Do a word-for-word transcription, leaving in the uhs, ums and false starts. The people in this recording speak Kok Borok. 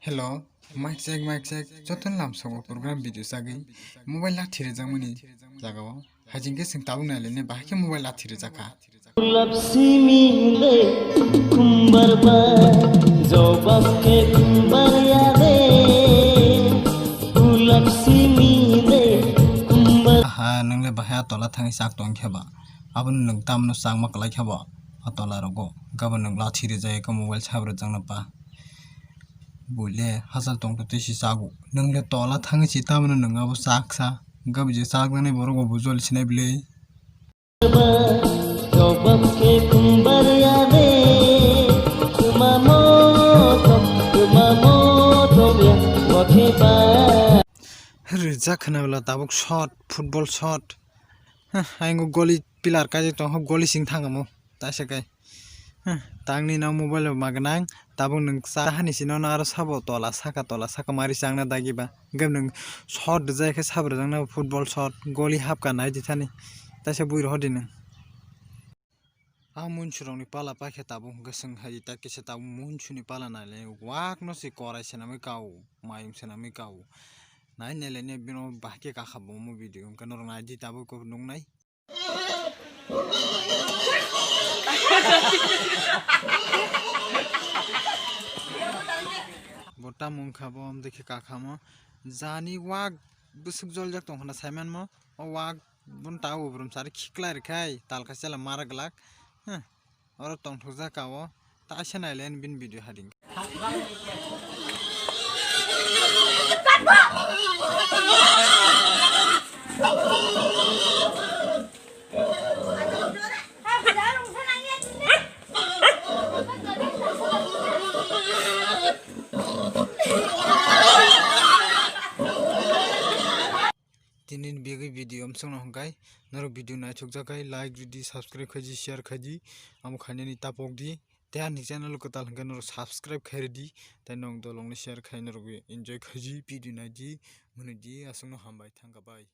Hello, mic check, mic check. Joto lamsogo program video sagwi mobile lathi rijakmani jagao. Hajingke sing tabuk nailene bahai khe mobile lathi rijak kha. Gulap simi de kumbar ba, jobab ke kumbar ya de. Gulap simi de kumbar. Aha, nwngle bahai a tola thangwi chak tong khe ba? Abono nwng tamno chakma kwlai khe ba a tola rogo? Gabo nwng lathi rijak khe mobile sab rwjakno ba? Buile hachal tongtwtwi si chago. Nwng le tola thangwi si tamno nwng abo chaksa. Gabije chaknani borok bo bujol sinai bwle. Jobab khe kumbar ya de. Tuma motok, tuma motok ya, bokhe ba. Rijak khna bwla tabuk shot, football shot. Hah, aingo goli pillar kaijak tong, goli sing thangamo. Taisa kai. Hah, tangni no mobile bo magnang, tabuk nwng cha hani sino no aro sabo tola saka, tola saka mari changna dagi ba. Hwnkhe nwng shot rijak khe sabo rijak na football shot, goli hapka nai di thani. Taisa bui rohor di nwng. A munsurokni pala paikhe tabuk hwnkhe chwng hai ta kisa tabuk munsuni pala nailai wak no se korai swnamwi kao, mayung swnamwi kao. Nai nailai ne bino bahai khe kakha bo omo video hwnkhe norok nai di tabuk khe nuknai. Bo tamo wngkha bo, omo dikhe kakhamo. Jani wak bwswk joljak tong khna saimanmo. O wak bono ta ubrum sari khiklai rwkhai, tal kaisa la mara glak. Huh. Oro tongthokjak ka o. Taisa nailai bini video hading. Tini ni bagwi video amsong no hwnkhe norok video naithokjak khai like ridi, subscribe khaidi, share khaidi, amo khainani tapok di. Tei ani channel kwtal hwnkhe norok subscribe khai ridi, tei nwng dolong ni share khai norok enjoy khaidi, video naidi, mwnwidi, aswkno hambai thangkha bai.